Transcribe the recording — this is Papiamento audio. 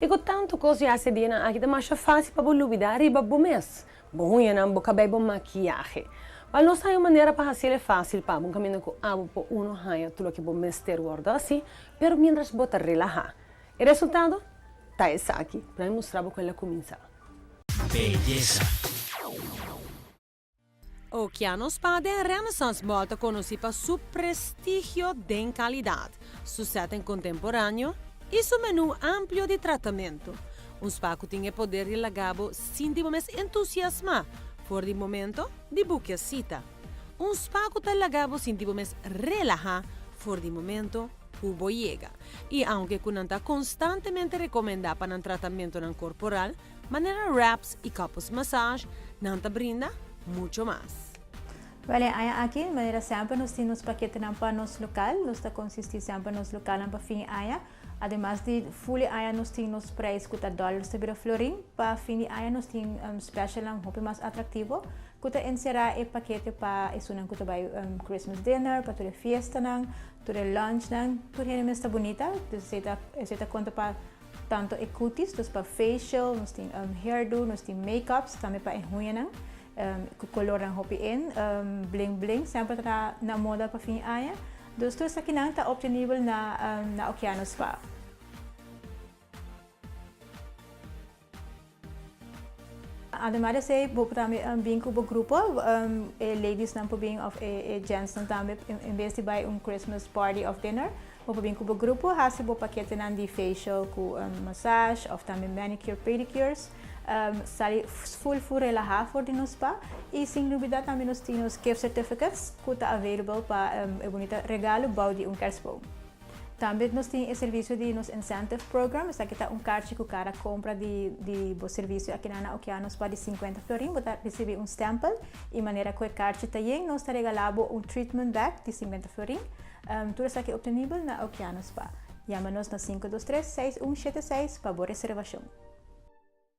I ku tantu kos di hasi dianan aki ta masha fásil pa bo lubidá riba bo mes, bo huñanan, bo kabei, bo makiahe. Wèl, nos ta haña un manera pa hasiel e fásil pa bo, un kaminda ku abo por unu haña tur loke bo mester wòrdu hasi, pero miéntras bo ta relahá. E resultado ta esaki. Pero mi mustra bo ku el a kuminsá. Beyesa. Okeanos Spa den Renaissance Mall ta konosí pa su prestigio den kalidat, su setting kontemporáneo i su menú amplio di tratamentu. Un spa ku tin e poder di laga bo sinti bo mes entusiasmá for di momento di bukia sita. Un spa ku ta laga bo sinti bo mes relahá for di momento ku bo yega. I aunke ku nan ta konstantemente rekomendá pa nan tratamentonan korporal, Manera wraps y couples massage, nan ta brinda mucho mas. Wel e aña aki, manera semper nos tin nos paketenan pa nos local, nos ta consisti semper nos localnan pa fin aña. Ademas di full e aña nos tin nos prijs cu ta dollars ta bira florin, pa fin di aña nos tin specialnan hopi mas atractivo cu ta encera e pakete pa esunnan cu ta bay Christmas dinner, pa tur e fiestanan, tur e lunchnan, tur hende mes ta bunita, dus esey ta esey ta conta pa Tanto e cutis, dus pa facial, nos tin hairdo, nos tin make-ups, tambe pa e huñanan, cu colornan hopi in, bling bling, semper ta na moda pa fin aña. Dus tur esakinan ta obtenibel na na Okeanos Spa. Además di esey, bo por tambe bin cu bo grupo, e ladiesnan por bin of e gentsnan tambe, en bes di bay un Christmas party of dinner, bo por bin cu bo grupo, haci bo paketenan di facial cu massage of tambe manicure, pedicures, sali full full relaha for di nos spa y sin lubida tambe nos tin nos gift certificates cu ta available pa e bunita regalo bao di un kerstboom. Tambe nos tin e servisio di nos incentive program, esaki ta un karchi ku kada kompra di di bo servisio akinan na Okeanos pa di sinkuenta florin bo ta risibí un stèmpel i manera ku e karchi ta yen nos ta regalá bo un treatment bag di sinkuenta florin. Tur esaki optenibel na Okeanos Spa. Yama nos na 523 6176 pa bo reservashon.